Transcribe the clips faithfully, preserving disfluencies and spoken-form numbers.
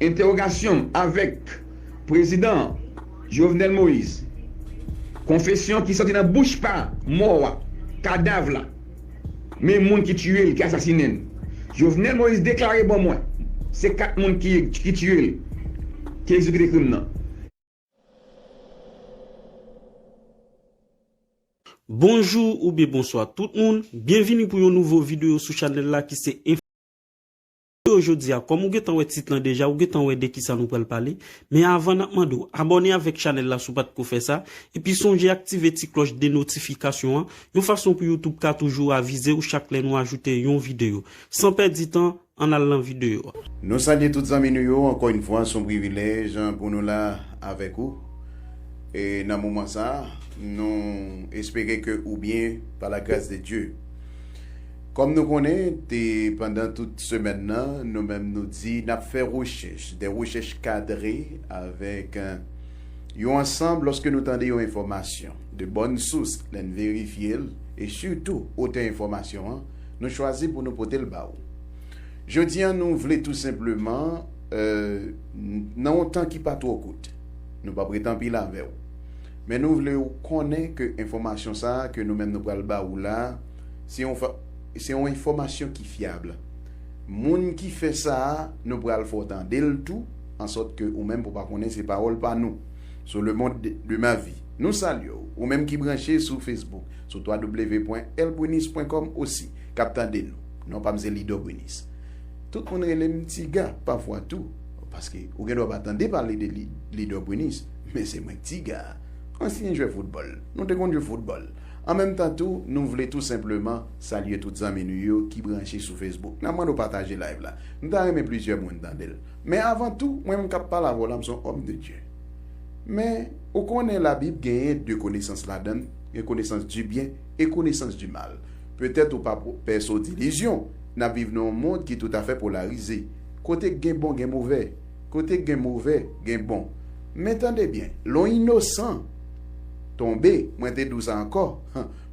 Entèwogasyon avèk prezidan Jovenel Moïse. Konfesyon ki sòti nan bouch pa mò a, kadav la. Men moun ki tiye l, ki asasinen l. Jovenel Moïse deklare ban mwen se kat moun ki, ki tiye l, ki egzekite krim nan. Bonjou oubyen bonswa tout moun, byenvini pou yon nouvo videyo sou chanèl la ki se Enfo. Jodi a, kòm ou gentan wè tit lan deja, ou gentan wè de kisa nou pral pale. Men avan n ap mande w abòne avèk chanèl la si w pa t ko fè sa, epi sonje aktive ti klòch de notifikasyon an, yon fason pou YouTube ka toujou avize w chak lè nou ajoute yon videyo. San pèdi tan, ann al nan videyo a. Nou salye tout zanmi nou yo, ankò yon fwa, se yon privilèj pou nou la avèk ou. E nan moman sa, nou espere ke ou byen, pa la gras de Dye. Kòm nou konnen, te pandan tout semèn nan, nou menm nou di n ap fè rechèch, de rechèch kadre avèk yon ansanm lòske nou tande yon enfòmasyon de bòn sous, lè n verifye l, e sitou otè enfòmasyon an, nou chwazi pou nou pote l ba ou. Jodi a, nou vle tou senpleman, nan yon tan ki pa twò kout, nou p ap ret anpil avè w, men nou vle w konnen ke enfòmasyon sa a ke nou menm nou pral ba ou la, se yon, se yon enfòmasyon ki fyab. Moun ki fè sa a, nou pral fè w tande l tou, ansòt ke ou menm pou pa konnen se pawòl pa nou. Sou le monde de, de ma vie. Nou salye w, ou menm ki branche sou Facebook, sou w w w pwen èl brunis pwen kòm osi, k ap tande nou. Non pa m se Lidò Brunis. Tout moun rele m Tiga pafwa tou, paske ou gen dwa pa tande pale de Lidò Brunis, men se mwen k Tiga a. Ansyen jwè foutbòl. Nou te konn jwe foutbòl. An menm tan tou, nou vle tou senpleman salye tout zanmi nou yo ki branche sou Facebook. N ap mande w pataje live la. Nou ta renmen plizyè moun tande l. Men avan tou, mwen menm k ap pale avè w la, m se yon òm de Dye. Men, ou konnen Labib genyen de konesans ladan l, gen konesans di byen e konesans di mal. Petèt ou pa pèso dilizyon, n ap viv nan yon mond ki toutafè polarize. Kote k gen bon, gen move. Kote k gen move, gen bon. Men tande byen, lè w inosan, tonbe, mwen te di w sa ankò,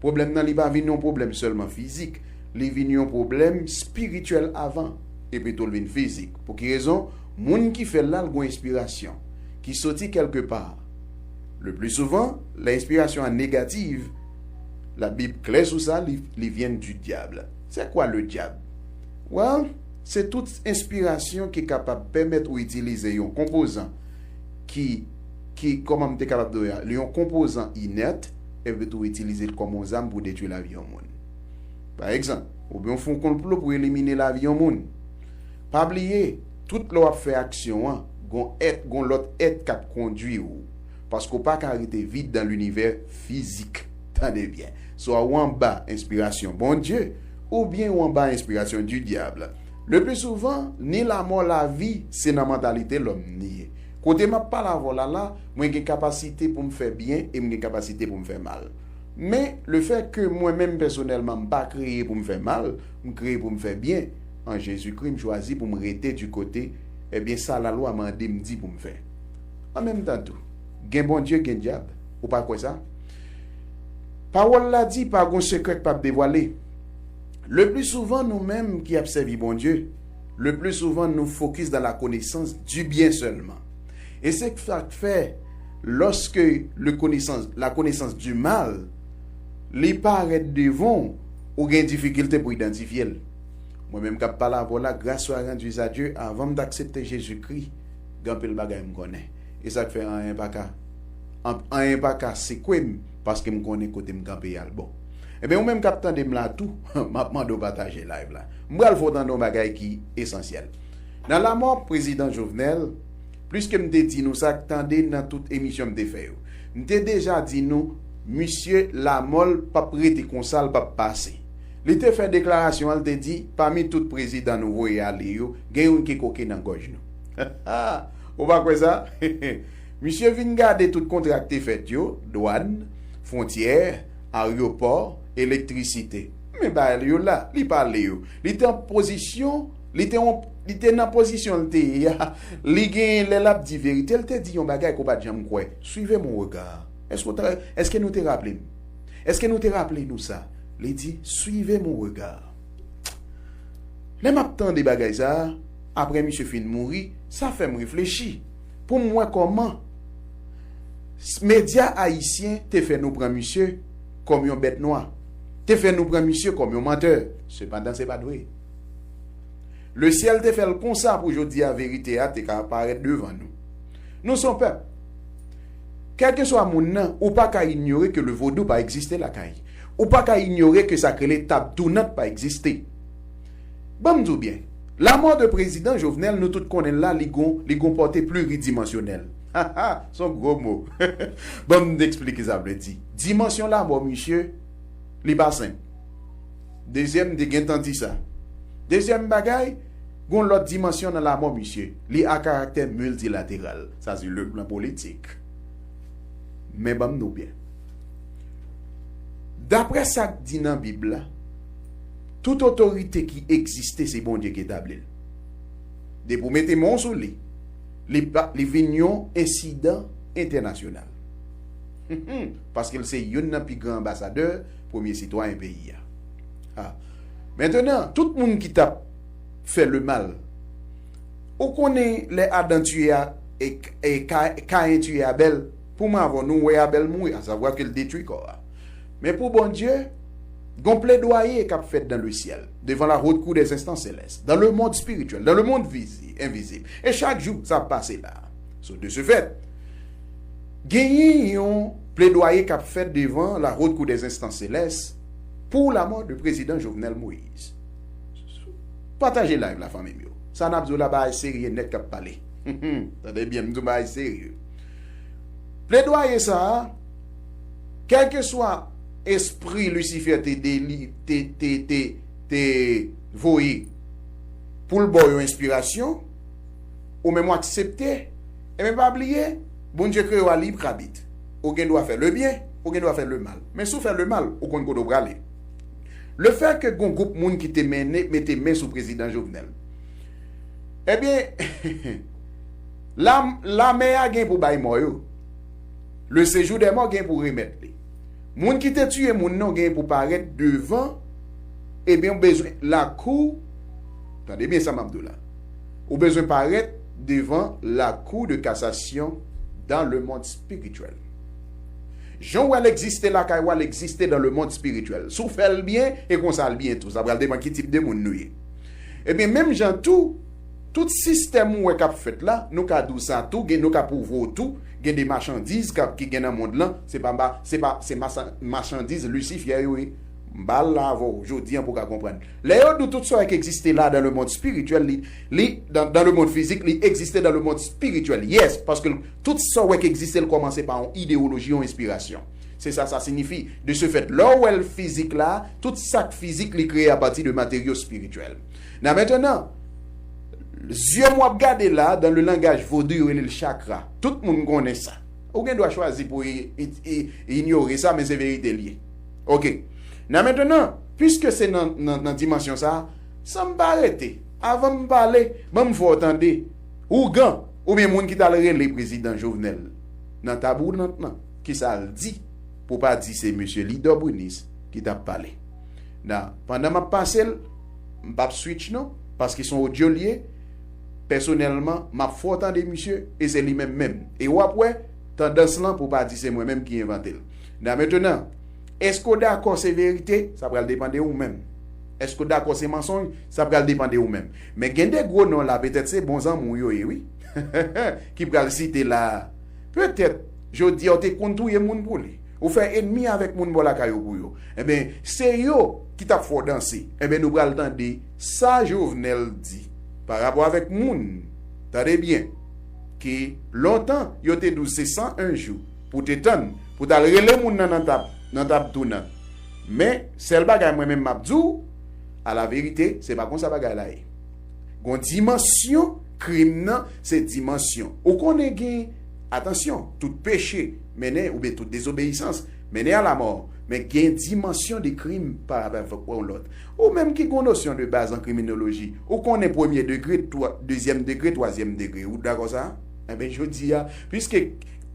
pwoblèm nan li pa vin yon pwoblèm sèlman fizik, li vin yon pwoblèm espirityèl avan, epi tou l vin fizik. Pou ki rezon? Moun ki fè l la, l gon enspirasyon ki soti kèlkepa. Le pli souvan, lè enspirasyon an negativ, Labib klè sou sa, li, li vyen di dyab. C'est quoi le diable? Well, se tout enspirasyon ki kapab pèmèt ou itilize yon konpozan ki, ki, kòman m te kapab di w, yon konpozan inèt, epi tou itilize l kòm yon zam pou detwi lavi yon moun. Pa egzanp, oubyen w fè yon konplo pou elimine lavi yon moun. Pa bliye, tout lè w ap fè aksyon an, gon èt, gon lòt èt k ap kondwi w, paske w pa ka rete vid dan linivè fizik. Tande byen, swa w anba enspirasyon Bondye, oubyen w anba enspirasyon di dyab. Le pli souvan, ni lamò lavi, se nan mantalite lòm li ye. Kote m ap pale avè w la la, mwen gen kapasite pou m fè byen e m gen kapasite pou m fè mal. Men, lefètke mwen menm pèsonèlman m pa kreye pou m fè mal, m kreye pou m fè byen, an Jezikri m chwazi pou m rete di kote, ebyen sa lalwa mande m di pou m fè. An menm tan tou, gen Bondye, gen dyab. Ou pa kwè sa? Pawòl la di pa gon sekrè k p ap devwale. Le pli souvan nou menm ki ap sèvi Bondye, le pli souvan nou fokis dan la konesans di byen sèlman. E se sa k fè, lòske le konesans, la konesans di mal, li parèt devan w, ou gen difikilte pou idantifye l. Mwen menm k ap pale avè w la, grâce soit rendue à Dieu, avan m t aksepte Jezikri, gen anpil bagay m konnen. E sa k fè anyen pa ka, anyen pa ka sekwe m, paske m konnen kote m kanpe a l bon. Ebyen, ou menm k ap tande m la tou, m ap mande w pataje live la. M pral fè w tande yon bagay ki esansyèl. Nan lamò prezidan Jovenel, pliske m te di nou sa, tande nan tout emisyon m te fè yo. M te deja di nou, misye lamò l p ap rete konsa, l p ap pase. Li te fè deklarasyon an, li te di, pami tout prezidan nou voye ale yo, gen youn ki koke nan gòj nou. Ou pa kwè sa? Misye vin gade tout kontra k te fèt yo, dwàn, fwontyè, aryopò, elektrisite. Men bagay yo la, li pale yo. Li te an pozisyon, li te, li te nan pozisyon l te ye a. Li genyen lè l ap di verite, l te di yon bagay ke w pa t janm kwè. Suivez mon regard. Èske w ta, èske nou te raple m? Èske nou te raple nou sa? Li di, suivez mon regard. Lè m ap tande bagay sa a, Apre misye fin mouri, sa fè m reflechi pou m wè kòman s- medya ayisyen te fè nou pran misye kòm yon bèt nwa, te fè nou pran misye kòm yon mantè. Sepandan, se pa t vre. Lesyèl te fè l konsa pou jodi a verite a te ka parèt devan nou. Nou se yon pèp. Kèlkeswa moun nan, ou pa ka inyore ke le vodou pa egziste lakay. Ou pa ka inyore ke sa k rele tab tounant pa egziste. Ban m di w byen, lanmò de prezidan Jovenel, nou tout konnen l la, li gon, li gon pòte pliridimansyonèl. Ha ha, se yon gwo mo. Ban m eksplike sa vle di. Dimansyon lanmò misye, li pa senp. Dezyèm, m te gentan di sa. Dezyèm bagay, gon lòt dimansyon nan lanmò misye. Li a karaktè miltilateral. Sa se le plan politik. Men ban m di w byen. Daprè sa k di nan Bib la, tout otorite ki egziste, se Bondye ki etabli l. Depi w mete men w sou li, li, pa- li vin yon ensidan entènasyonal. Paske l se youn nan pi gran anbasadè, premye sitwayen peyi a. Ha. Mentenan, tout moun ki t ap fè lemal, ou konnen lè Adan tiye a, e, e Ka- Kayen tiye Abèl, pou mwen avè w, nou wè Abèl mouri, a savwa ke l detwi kò a. Men pou Bondye, gon pledwaye k ap fèt dans le ciel, devant la haute cour des instances célestes, dans le monde spirituel, dans le monde visi- invisible. E chak jou, sa ap pase la. So, de ce fait, genyen yon pledwaye k ap fèt devan la haute cour des instances célestes pou lanmò de prezidan Jovenel Moïse. Pataje live la, fanmi m yo. Sa n ap di w la, bagay serye nèt k ap pale. Tande byen, m di w bagay serye. Pledwaye sa a, kèlkeswa espri Lisifè te deli- te, te, te, te voye pou l ba w yon enspirasyon, ou menm w aksepte, ebyen pa bliye, Bondye kreye w a lib abit. Ou gen dwa fè le byen, ou gen dwa fè le mal. Men si w fè le mal, ou konn kote w prale. Le fè ke gon gwoup moun ki te mennen, mete men sou prezidan Jovenel, ebyen, la, lame a gen pou bay mò yo. Le séjour des morts gen pou remèt li. Moun ki te tiye moun nan gen pou parèt devan, ebyen, ou bezwen lakou, tande byen sa m ap di w la. Ou bezwen parèt devan la cour de cassation dans le monde spirituel. Jan w wè l egziste lakay ou, l egziste dans le monde spirituel. Si w fè l byen, e konsa l byen tou. Sa pral depann ki tip de moun nou ye. Ebyen, menm jan tou, tout sistèm ou wè k ap fèt la, nou ka di w sa tou, gen, nou ka pwouve w tou, gen de machandiz k ap, ki gen nan mond lan, se pa, se pa, se machan- machandiz Lisifè yo ye. M pa la avè w jodi an pou w ka konprann. Lè yo di w tout sa w wè k egziste la dans le monde spirituel, li, li dans, dans le monde physique, li egziste dans le monde spirituel. Yes, paske tout sa w wè k egziste, l kòmanse pa yon ideyoloji, yon enspirasyon. Se sa sa siyifi. De ce fait, lè w wè l fizik la, tout sa k fizik, li kreye apati de materyo espirityèl. Nan mentenan, zye m w ap gade la, dans le langage vodou, yo rele l chakra. Tout moun konnen sa. Ou gen dwa chwazi pou i- i- i- inyore sa, men se verite l ye. Oke. Nan mentenan, piske se nan, nan, nan dimansyon sa, san m pa rete, avan m pale, ban m fè w tande, ougan, oubyen moun ki t al rele prezidan Jovenel nan tab woulant lan, kisa l di, pou pa di se mesye Lidò Brinis ki t ap pale. Nan, pandan m ap pase l, m p ap switch non, paske se yon odyo l ye, pèsonèlman, m ap fè w tande misye, e se li menm menm. E w ap wè, tandans lan pou pa di se mwen menm ki envante l. Nan mentenan, èske w dakò se verite? Sa pral depann de ou menm. Èske w dakò se mansonj? Sa pral depann de ou menm. Men gen de gwo non la, petèt se bon zanmi w yo ye, wi, ki pral site la a. Petèt, jodi a, w te konn touye moun pou li. Ou fè enmi avèk moun bò lakay ou pou yo. Ebyen, se yo ki t ap fè w danse. Ebyen, nou pral tande sa Jovenel di pa rapò avèk moun, tande byen, ke lontan, yo te di w se san en jou pou te tann, pou t al rele moun nan nan tab, nan tab tounant. Men, sèl bagay mwen menm m ap di w, a la verite, se pa konsa bagay la ye. Gon dimansyon krim nan, se dimansyon. Ou konnen gen, atansyon, tout peche mennen, oubyen tout dezobeyisans mennen a lamò. Men gen dimansyon de krim pa rapò avèk yon lòt. Ou menm ki gon nosyon de baz an kriminoloji, ou konnen premye degre, twa- dezyèm degre, twazyèm degre. Ou dakò sa? Enben, jodi a, piske,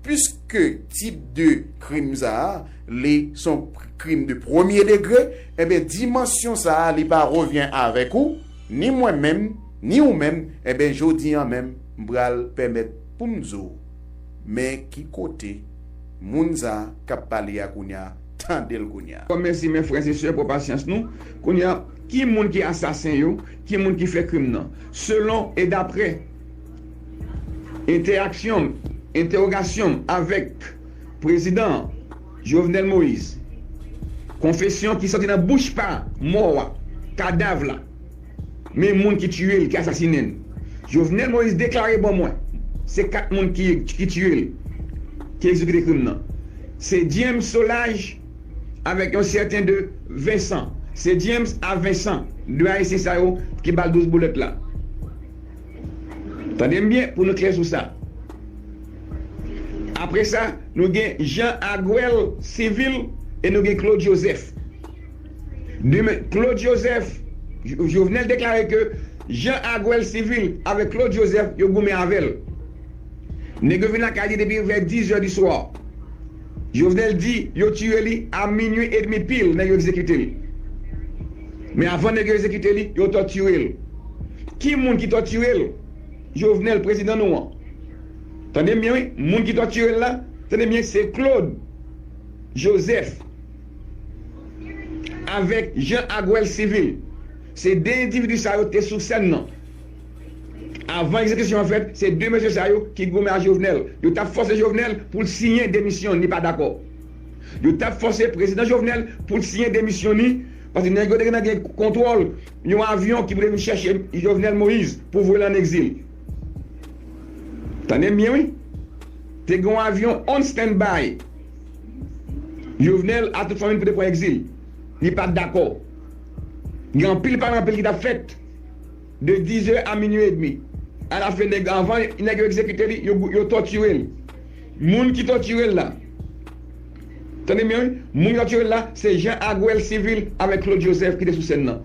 piske tip de krim sa a, li se yon krim de premye degre, enben, dimansyon sa a, li pa revyen avèk ou, ni mwen menm, Ni ou menm, enben jodi an menm, m pral pèmèt pou m di w, men ki kote moun sa a k ap pale a kounye a, tande l kounye a. Mèsi, men frè e sè, pou pasyans nou. Kounye a, ki moun ki asasen yo, ki moun ki fè krim nan? Selon e daprè entèaksyon m, entèwogasyon m avèk prezidan Jovenel Moïse, konfesyon ki sòti nan bouch pa mò a, kadav la, men moun ki tiye l, ki asasinen l. Jovenel Moïse deklare ban mwen, se kat moun ki, ki tiye l, ki egzekite krim nan. Se James Solages avèk yon sèten de Vincent. Se James a Vincent, de Ayisyen sa yo ki ba l douz boulèt la. Tande m byen pou nou klè sou sa. Apre sa, nou gen Jean Aguel Civil e nou gen Claude Joseph. Demen, Claude Joseph, Jo- Jovenel deklare ke Jean Aguel Civil avèk Claude Joseph, yo goumen avè l. Nèg yo vin lakay li depi vè diz è di swa. Jovenel di yo tiye li a minui edmi pil, nèg yo egzekite l. Men avan nèg yo egzekite li, yo tòtire l. Ki moun ki tòtire l? Jovenel, prezidan nou an. Tande m byen, wi. Moun ki tòtire l la, tande byen, se Claude Joseph avèk Jean Aguel Civil. Se de endividi sa yo te sou sèn nan. Avan egzekisyon an fèt, se de mesye sa yo ki goumen a Jovenel. Yo t ap fòse Jovenel pou l siyen demisyon, li pa dakò. Yo t ap fòse prezidan Jovenel pou l siyen demisyon li, paske nèg yo te gentan gen kontwòl yon avyon ki pou te vin chèche Jovenel Moïse pou voye l ann egzil. Tande m byen, wi. Te gen yon avyon on standby. Jovenel a tout fanmi l pou te pran egzil. Li pa t dakò. Gen anpil pale anpil ki t ap fèt de diz è a minui edmi. Alafen, nèg, avan nèg yo egzekite li, yo, yo tòtire l. Moun ki tòtire l la, tande byen, wi, moun ki tòtire l la, se Jean Aguel Civil avèk Claude Joseph ki te sou sèn nan.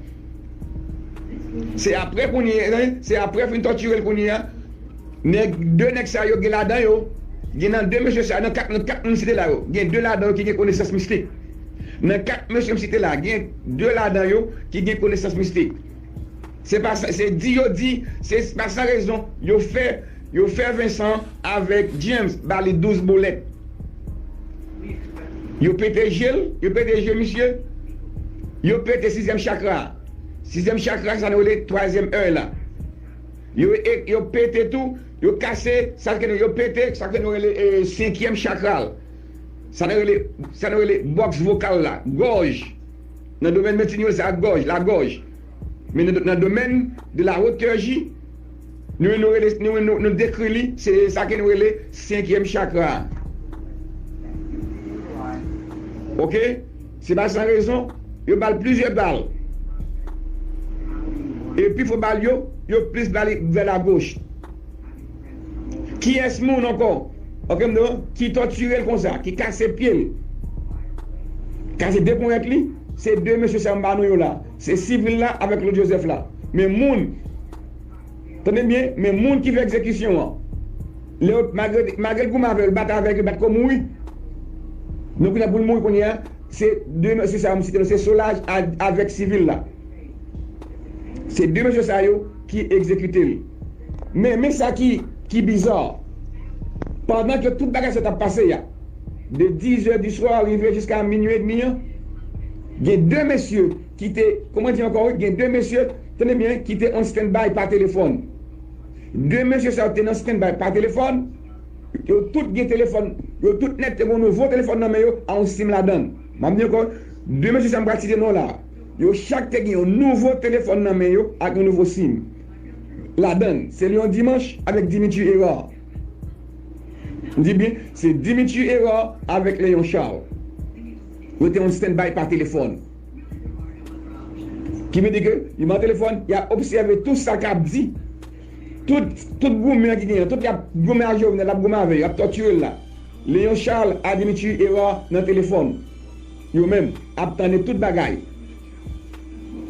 Se apre kounye a, se apre fin tòtire l kounye a, nèg, de nèg sa yo gen ladan yo, gen nan de mesye sa, nan kat, nan kat moun site la yo, gen de ladan yo ki gen konesans mistik. Nan kat mesye m site la, gen de ladan yo ki gen konesans mistik. Se pa sa, se di yo di, se pa san rezon yo fè, yo fè Vincent avèk James ba li douz boulèt. Yo pete je l, yo pete je misye, yo pete sizyèm chakra. Sizyèm chakra, sa nou rele twazyèm è la. Yo, e, yo pete tou, yo kase, sa ke nou, yo pete, sa ke nou rele, e, senkyèm chakra l. Sa nou rele, sa nou rele bòks vokal la, gòj. Nan domèn medsin yo, se ak gòj, lagòj. Men nan, nan domèn de la haute chirurgie, nou, nou rele, nou, nou, nou dekri li, se sa ke nou rele senkyèm chakra. Oke? Se pa san rezon, yo ba l plizyè bal. E pi fò bal yo, yo plis ba li vè lagoch. Kiyès moun ankò? Oke, m di w, ki tòtire l konsa, ki kase pye l, kase de ponyèt li, se de mesye sa m ba nou yo la. Se Civil la avèk Claude Joseph la. Men moun, tande byen, men moun ki fè egzekisyon an, lè yo, malgre, malgre l goumen avè yo, l batay avèk yo, l pa t ko mouri. Donk, kounye a pou l mouri kounye a, se de mesye sa yo m site, se Solages a, avèk Civil la. Se de mesye sa yo ki egzekite l. Men, men sa ki, ki biza. Pandan ke tout bagay sa t ap pase a, de diz è di swa rive jiska minui edmi an, gen de mesye ki te, kòman di ankò, wi, gen de mesye, tande byen, ki te on standby pa telefòn. De mesye sa yo te nan standby pa telefòn, yo tout gen telefòn, yo tout nèt te gen nouvo telefòn nan men yo, a on sim ladan l. M ap di ankò, de mesye sa m pral site non la, yo chak te gen yon nouvo telefòn nan men yo ak yon nouvo sim. Ladan l, se Léon Dimanche avèk Dimitri Hérard. M di byen, se Dimitri Hérard avèk Léon Charles. Yo te on standby pa telefòn. Ki vle di ke, li nan telefòn, y ap obsève tout sa k ap di. Tout, tout goumen ki genyen, tout y ap goumen a Jovenel, y ap goumen avè yo, y ap tòtire l la. Léon Charles a Dimitri Hérard nan telefòn. Yo menm ap tande tout bagay.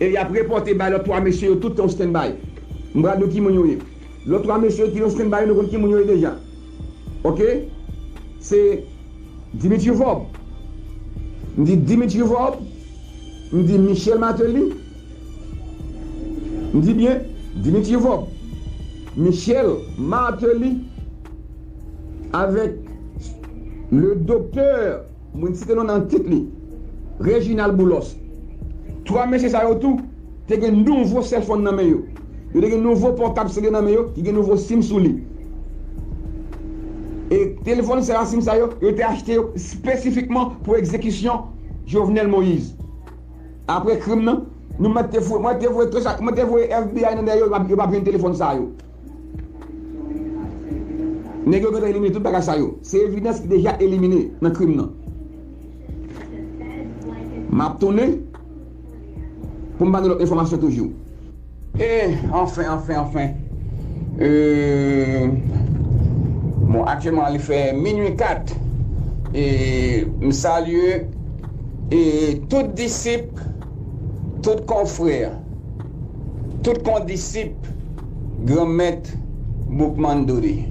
E y ap repòte bay lòt twa mesye yo tout on standby. M pral di w ki moun yo ye. Lòt twa mesye yo ki on standby, nou konn ki moun yo ye deja. Oke? Se Dimitri Vorbe. M di Dimitri Vorbe. M di Michel Martelly. M di byen, Dimitri Vorbe, Michel Martelly, avèk le doktè, mwen site non nan tit li, Reginald Boulos. Twa mesye sa yo tou te gen nouvo sèlfòn nan men yo. Yo te gen nouvo pòtab sele nan men yo, ki gen nouvo sim sou li. E telefòn sele a, sim sa yo, yo te achte yo espesifikman pou egzekisyon Jovenel Moïse. Apre krim nan, nou mèt te voye, mwen te voye, mwen te voye F B I nan dèyè yo, yo p ap, yo p ap jwenn telefòn sa yo. Nèg yo gentan elimine tout bagay sa yo. Se evidans ki deja elimine nan krim nan. M ap tounen pou m ba nou lòt enfòmasyon toujou. E, anfen, anfen, anfen. E, bon, aktyèlman, li fè minui kat. E, m salye, e, tout disip, tout konfrè, tout kondisip Granmèt Boukman Doudi.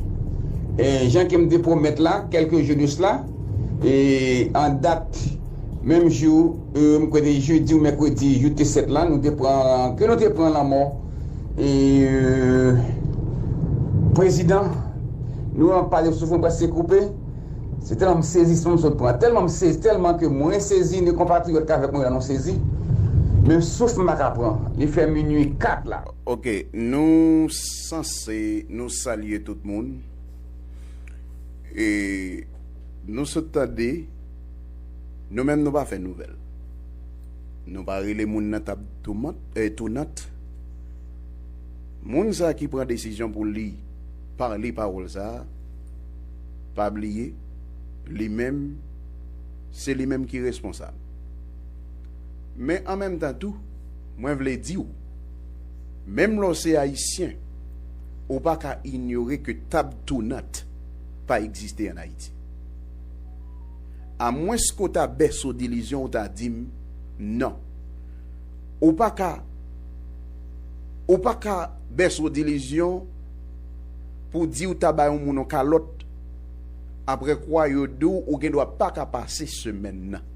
E, jan ke m te pwomèt la, kèlke jou de sela, e, an dat, menm jou, e, m kwè te jedi ou mèkredi, jou te sèt la, nou te pran, ke nou te pran lanmò, e, e, prezidan, nou an pale souf mwen prèske koupe. Se tèlman m sezi, souf m sot pran. Tèlman m sezi, tèlman ke mwen sezi, ni konpatriyòt k avèk mwen la nou sezi. Menm souf m pa ka pran. Li fè minui kat la. Ok, nou sanse, nou salye tout moun. E nou sot tande, nou menm nou pa fè nouvèl. Nou pa rele moun nan tab toumant, e, tounant. Moun sa ki pran desizyon pou li pale pawòl sa, pa bliye, li menm, se li menm ki responsab. Men an menm tan tou, mwen vle di w, menm lè w se Ayisyen, ou pa ka inyore ke tab tounant pa egziste ann Ayiti. Amwenske w ta bèso dilizyon, w ta di m, non. Ou pa ka, ou pa ka bèso dilizyon pou di w ta bay yon moun yon kalòt, apre kwa yo di w ou gen dwa pa ka pase semèn nan.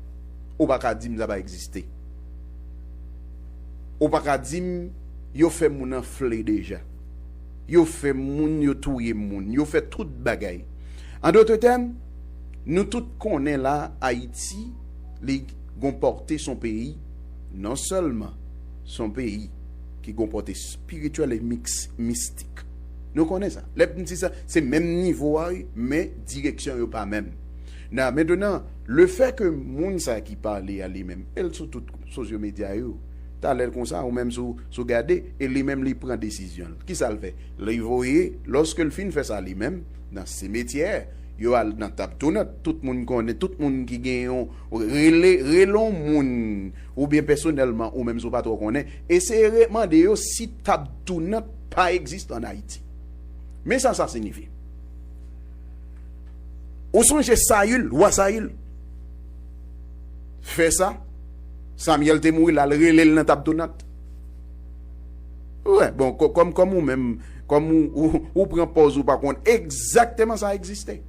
Ou pa ka di m sa pa egziste. Ou pa ka di m yo fè moun anfle deja. Yo fè moun, yo touye moun, yo fè tout bagay. An dòt tèm, nou tout konnen la, Ayiti, li gon pòte, se yon peyi, non sèlman se yon peyi ki gon pòte espirityèl e miks-, mistik. Nou konnen sa. Lè m di sa, se menm nivo a, wi, men direksyon yo pa menm. Nan, mentnan, lefètke moun sa ki pale a li menm, e l sou tout sosyo medya yo, talè l konsa, ou menm si w, si w gade, e li menm li pran desizyon l. Kisa l fè? Li voye, lòske l fin fè sa li menm, nan simetyè, yo al nan tab tounant, tout moun konnen, tout moun ki gen yon, rele, rele yon moun, oubyen pèsonèlman, ou menm si w pa twò konnen, eseye re-, mande yo si tab tounant pa egziste ann Ayiti. Men sa sa siyifi. Ou sonje Sayil, wa Sayil? Fè sa, Samyèl te mouri, l al rele l nan tab tounant. Wè, bon, kò-, kòm, kòm ou menm, kòm ou, ou, ou pran pòz ou pa konn egzakteman sa egziste.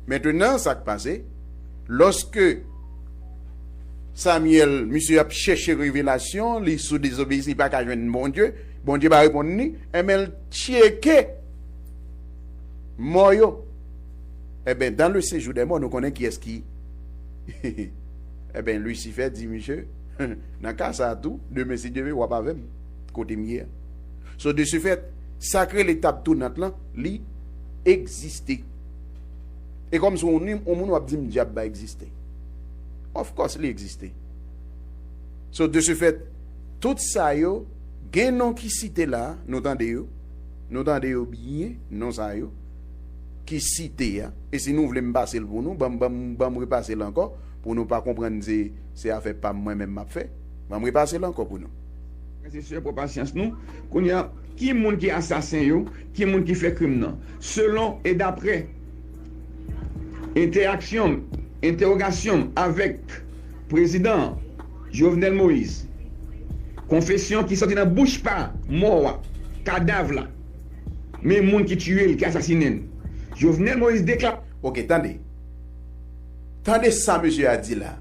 Mentnan, sa k pase, lòske Samyèl, misye ap chèche revelasyon, li sou dezobeyisans, li pa ka jwenn Bondye, Bondye pa reponn li, enben, l tcheke mò yo. Enben, dans le séjour des morts, nou konnen kiyès ki. Enben, Lisifè di, misye, nan ka sa a tou, demen, si Dye vle, w ap avè m, kote m ye a. So, de ce fait, sa k rele tab tounant lan, li egziste. E kòm se yon, yon moun w ap di m dyab pa egziste. Of course, li egziste. So, de ce fait, tout sa yo, gen non ki site la, nou tande yo, nou tande yo byen, non sa yo, ki site a. E si nou vle m pase l pou nou, ban m, ban m, ban m repase l ankò, pou nou pa konprann se, se afè pa m mwen menm m ap fè. Ban m repase l ankò pou nou. Frè e sè, pran pasyans nou. Kounye a, ki moun ki asasen yo? Ki moun ki fè krim nan? Selon e daprè entèaksyon m, entèwogasyon m avèk prezidan Jovenel Moïse, konfesyon ki sòti nan bouch pa mò a, kadav la, men moun ki tiye l, ki asasinen l. Jovenel Moïse dekla- Ok, tande. Tande sa mesye a di la.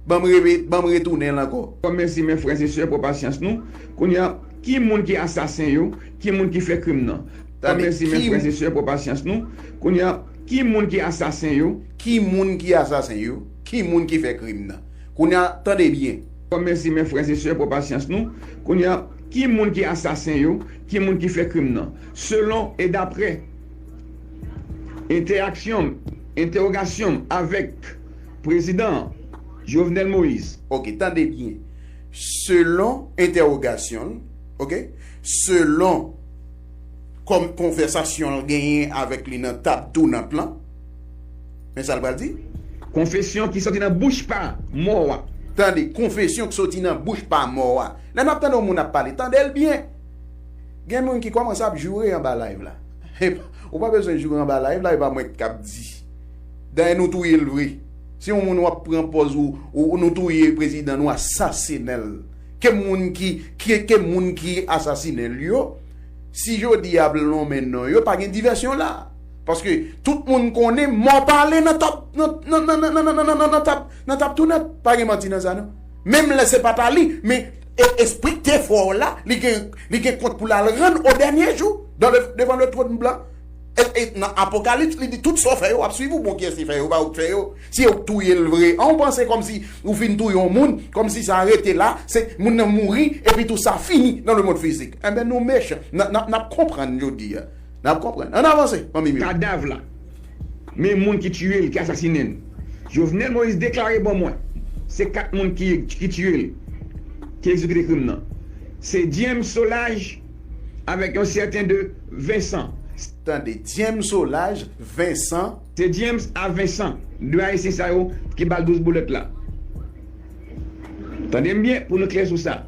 Ban m repete, ban m retounen l ankò. Mèsi, men frè e sè, pran pasyans nou. Kounye a, Ki moun ki asasen yo? Ki moun ki fè krim nan? Tande, mèsi, men ki frè e sè, pou pasyans nou. Kounye a, ki moun ki asasen yo? Ki moun ki asasen yo? Ki moun ki fè krim nan? Kounye a, tande byen. Mèsi, men frè e sè, pou pasyans nou. Kounye a, ki moun ki asasen yo? Ki moun ki fè krim nan? Selon e daprè entèaksyon, entèwogasyon avèk prezidan Jovenel Moïse. Ok, tande byen. Selon entèwogasyon l, ok, selon kòm konvèsasyon l genyen avèk li nan tab tounant lan, men sa l pral di? Konfesyon ki soti nan bouch pa mò a. Tande, konfesyon ki soti nan bouch pa mò a. Lè n ap tande yon moun ap pale, tande l byen. Gen moun ki kòmanse ap joure anba live la. Ou pa bezwen joure anba live la, e pa mwen k ap di. Dayè, nou touye l vre. Si yon moun w ap pran pòz ou, ou nou touye prezidan, nou asasinen l. Ke moun ki, ke, ke moun ki asasinen l yo, si jodi a ap lonmen non yo, pa gen divèsyon la. Paske tout moun konnen mò pale nan tab, nan, nan, nan, nan, nan, nan, nan, nan tab, nan tab tounant. Pa gen manti nan sa, non. Menm lè se pa ta li, men e, espri k te fè w la, li gen, li gen kont pou l al rann o dènye jou, dans le, devant le trône blanc. E, e nan Apokalips, li di, tout sa w fè yo, w ap swiv ou, bon, kiyès ki fè yo, pa ou k fè yo. Si yo k touye l vre, an, ou panse kòmsi ou fin touye yon moun, kòmsi sa rete la, se moun nan mouri, epi tou sa fini dans le monde physique. Enben, nou mechan. N, n, n ap konprann jodi a. N ap konprann. Ann avanse, fanmi m yo. Kadav la. Men moun ki tiye l, ki asasinen l. Jovenel Moïse deklare ban mwen, se kat moun ki, ki tiye l, ki egzekite krim nan. Se James Solages avèk yon sèten de Vincent. Tande, James Solages, Vincent. Se James a Vincent, de Ayisyen sa yo ki ba l douz boulèt la. Tande m byen pou nou klè sou sa.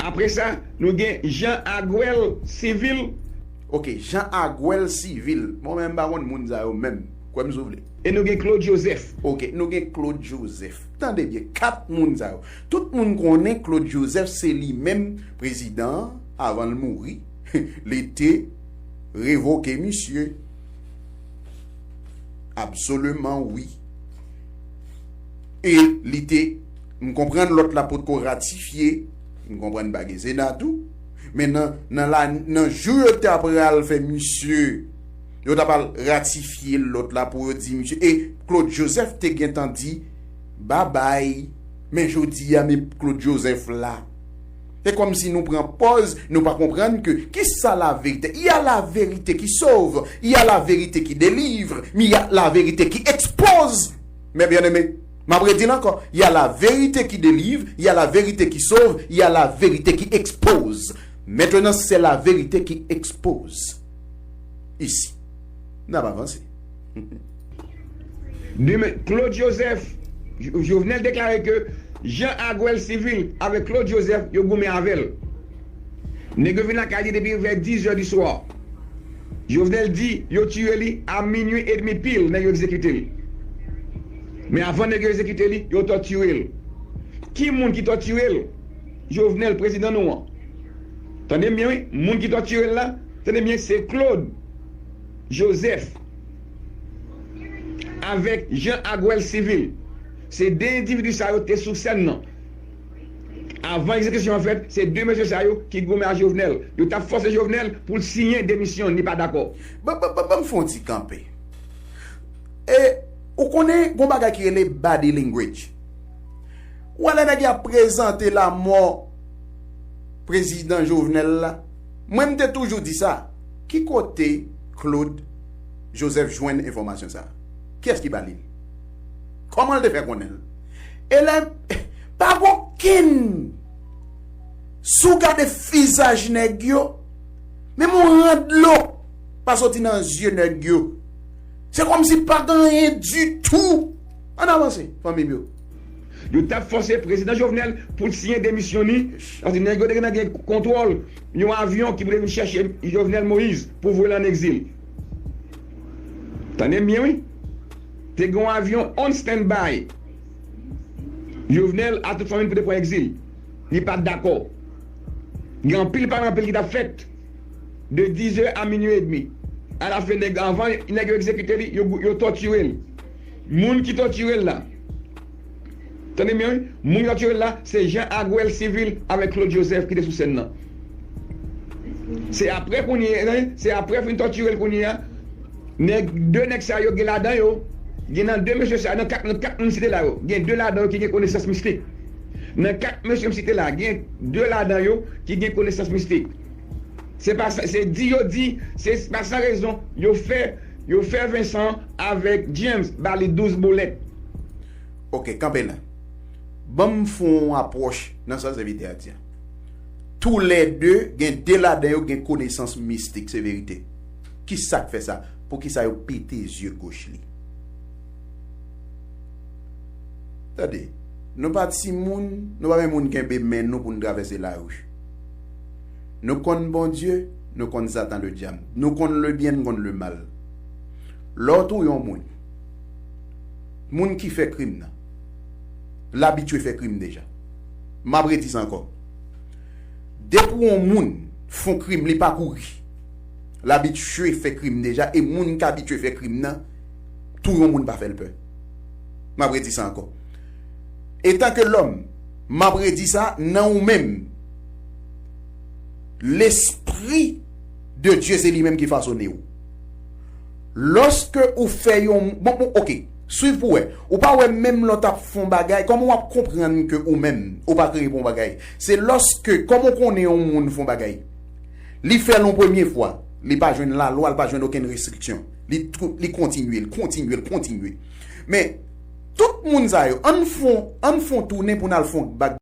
Apre sa, nou gen Jean Aguel Civil. Ok, Jean Aguel Civil. Mwen menm m pa konn moun sa yo menm. Kwè m si w vle. E nou gen Claude Joseph. Ok, nou gen Claude Joseph. Tande byen, kat moun sa yo. Tout moun konnen Claude Joseph se li menm prezidan an, avan l mouri. Li te revoke misye. Absoliman wi. E li te, m konprann lòt la potko ratifye, m konprann pa gen Sena tou. Men nan, nan la, nan jou yo t ap pral fè misye, yo t ap al ratifye lòt la pou yo di misye. E Claude Joseph te gentan di, babay. Men jodi a, men Claude Joseph la. Se kòmsi nou pran pòz, nou pa konprann ke kisa laverite? Il y a la vérité qui sauve, il y a la vérité qui délivre, mais il y a la vérité qui expose. Mes bien-aimés, m ap redi l ankò. Il y a la vérité qui délivre, il y a la vérité qui sauve, il y a la vérité qui expose. Maintenant, c'est la vérité qui expose. Ici. N ap avanse. Demen, Claude Joseph, Jo-, Jovenel deklare ke Jean Aguel Civil avèk Claude Joseph, yo goumen avè l. Nèg yo vin lakay li depi vè diz è di swa. Jovenel di yo tiye li a minui edmi pil, nèg yo egzekite l. Men avan nèg yo egzekite li, yo tòtire l. Ki moun ki tòtire l? Jovenel, prezidan nou an. Tande m byen, wi. Moun ki tòtire l la, tande m byen, se Claude Joseph avèk Jean Aguel Civil. Se de endividi sa yo te sou sèn nan. Avan egzekisyon an fèt, se de mesye sa yo ki goumen ak Jovenel. Yo t ap fòse Jovenel pou l siyen demisyon l, li pa dakò. Ban, ban, ban, ban m fè yon ti kanpe. E, ou konnen, gon bagay ki rele body language. Ou wè lè nèg y ap prezante lamò prezidan Jovenel la, mwen m te toujou di sa. Ki kote Claude Joseph jwenn enfòmasyon sa a? Kiyès ki ba li l? Kòman l te fè konnen l? E lè, pa gen okenn, si w gade vizaj nèg yo, menm yon ran dlo pa soti nan zye nèg yo. Se kòmsi pa gen anyen ditou. Ann avanse, fanmi m yo. Yo t ap fòse prezidan Jovenel pou l siyen demisyon li, paske nèg yo te gentan gen kontwòl yon avyon ki pou te vin chèche Jovenel Moïse pou voye l ann egzil. Tande m byen, wi. Te gen yon avyon on standby. Jovenel a tout fanmi l pou te pran egzil. Li pa t dakò. Gen anpil pale anpil ki t ap fèt de diz è a minui edmi. Alafen, nèg, avan nèg yo egzekite li, yo, yo tòtire l. Moun ki tòtire l la, Tande byen wi, moun yo tòtire l la, se Jean Aguel Civil avèk Claude Joseph ki te sou sèn nan. Se apre kounye a, se apre fin tòtire l kounye a, nèg, de nèg sa yo gen ladan yo, gen nan de mesye sa, nan kat, nan kat moun site la yo, gen de ladan yo ki gen konesans mistik. Nan kat mesye m site la, gen de ladan yo ki gen konesans mistik. Se pa sa, se di yo di, se pa san rezon, yo fè, yo fè Vincent avèk James ba li douz boulèt. Ok, kanpe la. Ban m fè yon apwòch nan sa sèvitè a di a. Toulède gen de ladan yo gen konesans mistik, se verite. Ki sa k fè sa? Poukisa yo pete zye goch li? Tande, nou pa timoun, nou pa menm moun kenbe men nou pou n travèse lari. Nou konn Bondye, nou konn Satan ledyab. Nou konn lebyen, nou konn lemal. Lè w touye yon moun, moun ki fè krim nan, l abitye fè krim deja. M ap redi sa ankò. Depi yon moun fè yon krim, li pa kouri. L abitye fè krim deja, e moun k abitye fè krim nan, touye yon moun pa fè l pè. M ap redi sa ankò. Etan ke lòm, m ap redi sa nan ou menm. Lespri de Dye se li menm ki fasone w. Lòske ou fè yon, bon, bon, ok, swiv pou wè. Ou pa wè menm lè w t ap fè yon bagay, kòman w ap konprann ke ou menm, ou pa kreye pou yon bagay? Se lòske, kòman w konnen yon moun fè yon bagay? Li fè l yon premye fwa, li pa jwenn lalwa, li pa jwenn okenn restriksyon. Li, li kontinye, li kontinye, li kontinye. Men, tout moun sa yo, ann fè, ann fè yon tounen pou n al fè yon bag